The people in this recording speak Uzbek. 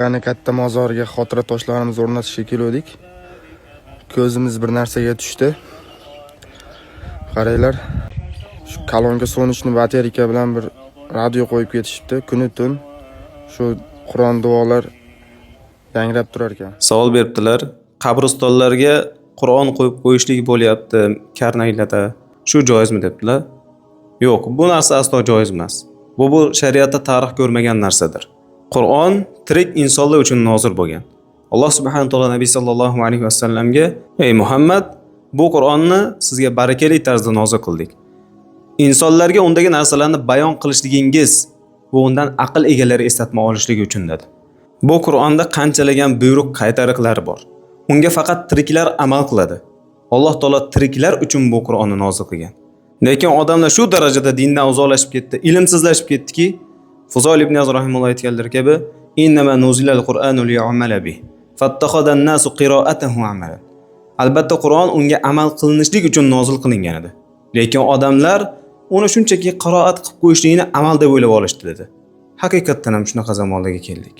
Ya'ni katta mozorga xotira toshlarimizni o'rnatishga keluvdik. Ko'zimiz bir narsaga tushdi. Qaranglar, shu kolonka солнечный батарейка bilan bir radio qo'yib ketishibdi. Kuni tun shu Qur'on duolar yangrab turar ekan. Savol beribdilar. Qabristonlarga Qur'on qo'yib qo'yishlik bo'lyapti karnaylarda. Shu joizmi debdilar. Yo'q, bu narsa aslo joiz emas. Bu shariatda tarix ko'rmagan narsadir. Qur'on tirik insonlar uchun nozil bo'lgan. Alloh subhanahu taolo Nabiy sallallohu alayhi vasallamga: "Ey Muhammad, bu Qur'onni sizga barakali tarzda nozil qildik. Insonlarga undagi narsalarni bayon qilishligingiz va undan aql egalari eslatma olishligi uchun" dedi. Bu Qur'onda qanchalagan buyruq qaytariqlar bor. Unga faqat tiriklar amal qiladi. Alloh taolo tiriklar uchun bu Qur'onni nozil qilgan. Lekin odamlar shu darajada dindan uzoqlashib ketdi, ilmsizlashib ketdiki, Fuzoyl ibn Iyaz rahimulloh aytganlari kabi: "Innama nuzilal Qur'anu liyu'mala bih. Fattakhada an-nasu qiroatahu amalan." Albatta Qur'on unga amal qilinishlik uchun nozil qilingan edi. Lekin odamlar uni shunchaki qiroat qilib qo'yishlikni amal deb o'ylab olishdi dedi. Haqiqatdan ham shunaqa zamonlarga keldik.